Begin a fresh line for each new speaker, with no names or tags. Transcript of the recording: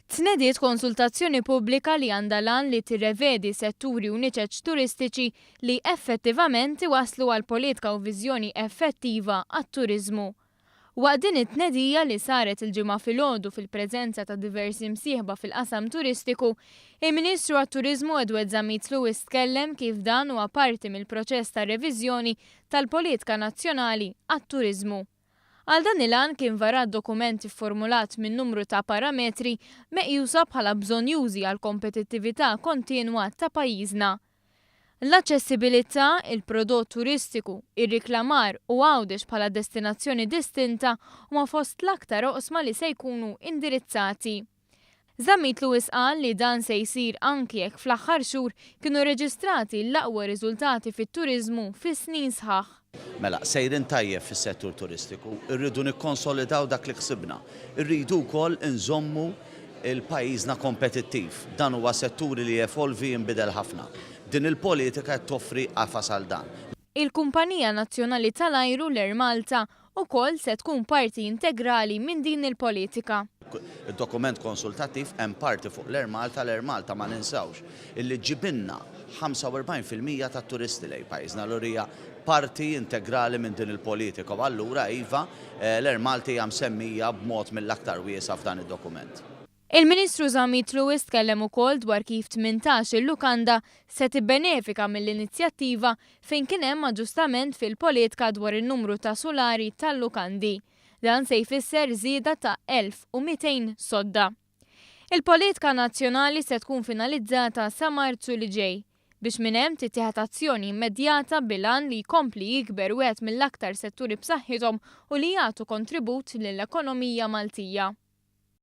Tnediet konsultazzjoni pubblika li għandha l-għan li tirrevedi setturi u niċeċ turistiċi li effettivament iwasslu għal politika u viżjoni effettiva għat-turiżmu. Waqt din it-tnedija li saret il-Ġimgħa filgħodu fil-preżenza ta' diversi msieħba fil-qasam turistiku, il-Ministru għat-Turiżmu Edward Zammit Lewis tkellem kif dan huwa parti mill-proċess ta' reviżjoni tal-politika nazzjonali għat-turiżmu. Għal dan il-għan kien varat dokument ifformulat minn numru ta' parametri meqjusa bħala bżonnjużi għall-kompetittività kontinwa ta' pajjiżna. L-aċċessibilità, il-prodott turistiku, ir-riklamar u Għawdex bħala destinazzjoni distinta huma fost l-aktar oqsma li se jkunu indirizzati. Zammit Lewis qal li dan se jsir anki jekk fl-aħħar xhur kienu rreġistrati l-aqwa riżultati fit-turiżmu fi snin sħaħ.
Mela, sejrin tajjeb fis-settur turistiku, irridu nikkonsolidaw dak li ksibna. Irridu wkoll inżommu 'l pajjiżna kompetittiv. Dan huwa settur li jevolvi jinbidel ħafna. Din il-politika qed toffri qafas għal dan.
Il-kumpanija nazzjonali tal-ajru, l-Air Malta, ukoll se tkun parti integrali minn din il-politika.
Id-dokument konsultattiv hemm parti fuq l-Air Malta, l-Air Malta ma ninsewx illi ġġibilna 45% tat-turisti lejn pajjiżna, allura hija parti integrali minn din il-politika u allura iva, l-Air Malta hija msemmija b'mod mill-aktar wiesa' f'dan id-dokument.
Il-Ministru Zammit Lewis tkellem ukoll dwar kif 18 il-lukanda se tibbenefika mill-inizjattiva fejn kien hemm aġġustament fil-politka dwar in-numru ta' sulari tal-lukandi. Dan se jfisser żieda ta' 1,200 sodda. Il-politka nazzjonali se tkun finalizzata sa Marzu li ġej, biex minn hemm tittieħed azzjoni immedjata bil-għan li jkompli jikber wieħed mill-aktar setturi b'saħħithom u li jagħtu kontribut lill-ekonomija Maltija.